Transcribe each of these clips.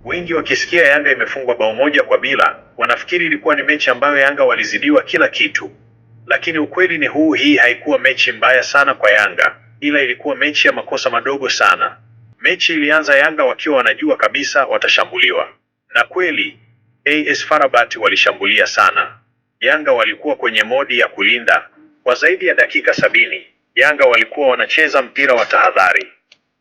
Wengi wakisikia Yanga imefungwa bao 1-0, wanafikiri ilikuwa ni mechi ambayo Yanga walizidiwa kila kitu. Lakini ukweli ni huu, hii haikuwa mechi mbaya sana kwa Yanga, ila ilikuwa mechi ya makosa madogo sana. Mechi ilianza Yanga wakiwa wanajua kabisa watashambuliwa, na kweli AS FAR Rabat walishambulia sana. Yanga walikuwa kwenye mode ya kulinda kwa zaidi ya dakika 70. Yanga walikuwa wanacheza mpira wa tahadhari,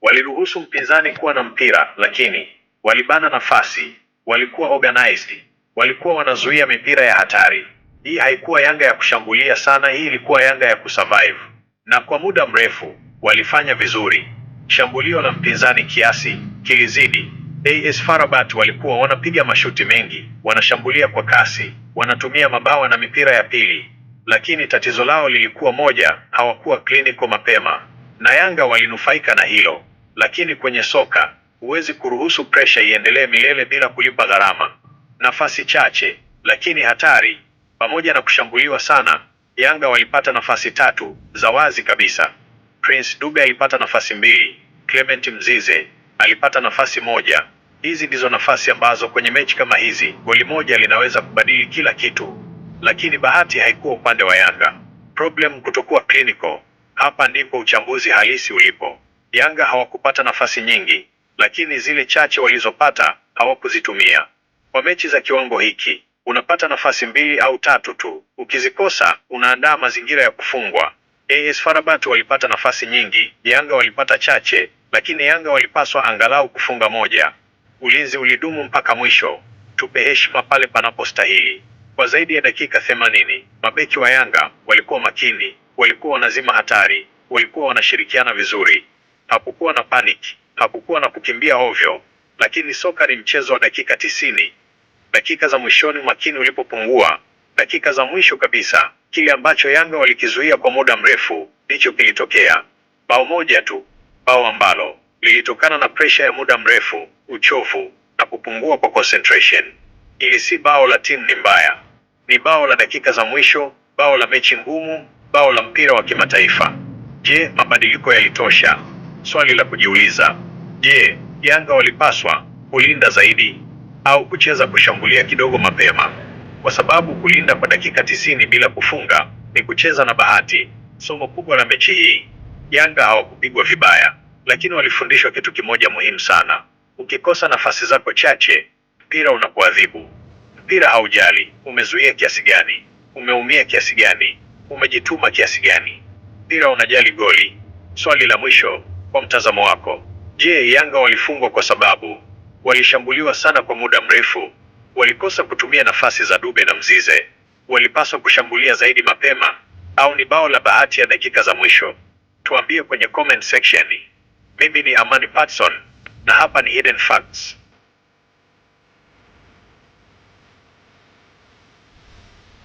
waliruhusu mpinzani kuwa na mpira, lakini walibana nafasi, walikuwa organized, walikuwa wanazuia mipira ya hatari. Hii haikuwa Yanga ya kushambulia sana, hii ilikuwa Yanga ya kusurvive, na kwa muda mrefu walifanya vizuri. Shambulio la mpinzani kiasi kilizidi. AS FAR Rabat walikuwa wanapiga mashuti mengi, wanashambulia kwa kasi, wanatumia mabawa na mipira ya pili, lakini tatizo lao lilikuwa moja, hawakuwa clinical mapema, na Yanga walinufaika na hilo. Lakini kwenye soka huwezi kuruhusu pressure iendelee milele bila kulipa gharama. Nafasi chache lakini hatari. Pamoja na kushambuliwa sana, Yanga walipata nafasi tatu za wazi kabisa. Prince Dube alipata nafasi mbili, Clement Mzize alipata nafasi moja. Hizi ndizo nafasi ambazo kwenye mechi kama hizi goli moja linaweza kubadili kila kitu, lakini bahati haikuwa upande wa Yanga. Problem kutokuwa clinical. Hapa ndipo uchambuzi halisi ulipo. Yanga hawakupata nafasi nyingi, lakini zile chache walizopata hawakuzitumia. Kwa mechi za kiwango hiki unapata nafasi mbili au tatu tu, ukizikosa unaandaa mazingira ya kufungwa. AS FAR Rabat walipata nafasi nyingi, Yanga walipata chache, lakini Yanga walipaswa angalau kufunga moja. Ulinzi ulidumu mpaka mwisho. Tupe heshima pale panapostahili. Kwa zaidi ya dakika 80 mabeki wa Yanga walikuwa makini, walikuwa wanazima hatari, walikuwa wanashirikiana vizuri. Hakukuwa na panic, hakukuwa na kukimbia ovyo, lakini soka ni mchezo wa dakika 90. Dakika za mwishoni umakini ulipopungua, dakika za mwisho kabisa, kile ambacho Yanga walikizuia kwa muda mrefu ndicho kilitokea. Bao moja tu, bao ambalo lilitokana na presha ya muda mrefu, uchovu na kupungua kwa concentration. Ili si bao la timu ni mbaya, ni bao la dakika za mwisho, bao la mechi ngumu, bao la mpira wa kimataifa. Je, mabadiliko yalitosha? Swali la kujiuliza. Je, Yanga walipaswa kulinda zaidi au kucheza kushambulia kidogo mapema? Kwa sababu kulinda kwa dakika 90 bila kufunga ni kucheza na bahati. Somo kubwa la mechi hii, Yanga hawakupigwa vibaya, lakini walifundishwa kitu kimoja muhimu sana: ukikosa nafasi zako chache, mpira unakuadhibu. Mpira haujali umezuia kiasi gani, umeumia kiasi gani, umejituma kiasi gani. Mpira unajali goli. Swali la mwisho kwa mtazamo wako, je, Yanga walifungwa kwa sababu walishambuliwa sana kwa muda mrefu? Walikosa kutumia nafasi za Dube na Mzize? Walipaswa kushambulia zaidi mapema, au ni bao la bahati ya dakika za mwisho? Tuambie kwenye comment section. Mimi ni Amani Patson na hapa ni Hidden Facts.